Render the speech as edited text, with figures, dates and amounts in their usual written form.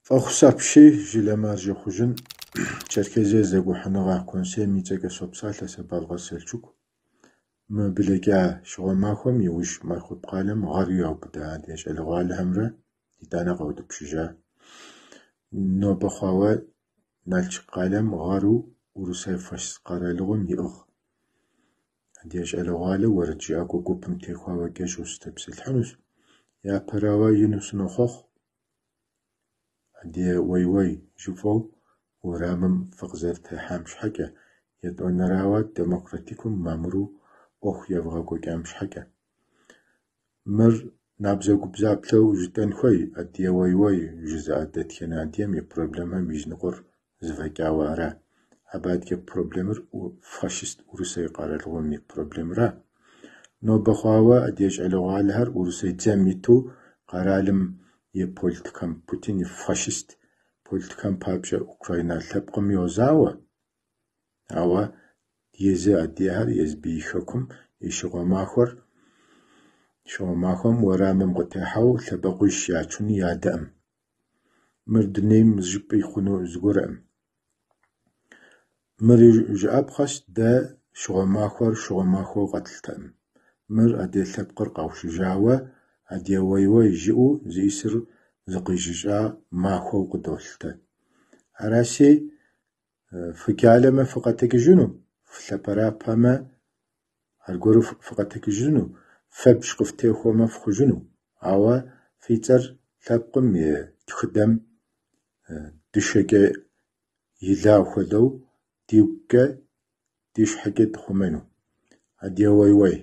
Фӏэхъус апщий, жылэ маржэ хъужын. Черкезия зэгухьэныгъэ консейм и цӏэкӏэ сопсалъэ сэ Балкъэр Селчук. Мы блэкӏа щыгъуэ махуэм иужь Майкъоп къалэм гъэру яубыда адыгэ щӏалэгъуалэхэмрэ итӏанэ къаутӏыпщыжа. Нобэ хъуауэ Налшык къалэм гъэру Урысей фашист къэралыгъуэм иӏыгъ адыгэ щӏалэгъуалэ уэрэд жыӏакӏуэ гупым техуауэ кӏэщӏу сытепсэлъыхьынущ. Япэрауэ, ину сынохъуэхъу, адыгэ уей-уей жыфӏэу уэрамым фыкъызэрытехьам щхьэкӏэ, етӏуанэрауэ, демократикэу мамыру ӏуэху евгъэкӏуэкӏам щхьэкӏэ. Мыр набдзэгубдзаплъэу жытӏэн хуей, адыгэ уей-уей жызыӏэ дэтхэнэ адыгэм и проблемэм изыныкъуэр зэфӏэкӏауэ ара. Абы адэкӏэ проблемэр фашист Урысей къэралыгъуэм и проблемэра. Нобэ хъуауэ адыгэ щӏалэгъуалэхэр Урысей дзэм иту къэралым и политикэм, Путин и фашист политикэм папщӏэ Украинэ лъэпкъым йозауэ. Ауэ езы адыгэхэр езы и хэкум и щыгъуэ махуэр, щыгъуэ махуэм уэрамым къытехьэу лъэбакъуищ ячыну ядэӏым. Мыр дунейм зыщӏыпӏи хъуну зыгуэрӏым. Мыри жыӏэпхъэщ, дэ щыгъуэ махуэр щыгъуэ махуэу къэтлъытэӏым. Мыр адыгэ лъэпкъыр къэушыжауэ, адыгэ уей-уей жиӏэу зиӏисыр зыкъищӏэжа махуэу къыдолъытэ. Араси, фыджалэмэ фыкъэтэджыжыну, фылъэпэрапэмэ аргуэру фыкъэтэджыжыну, фэбжь къыфтехуэмэ фыхъужыну. Ауэ фи цӏэр лъэпкъым и тхыдэм дыщэкӏэ ила хуэдэу дигукӏэ, ди щхьэкӏэ тхъумэну. Адыгэ уей-уей.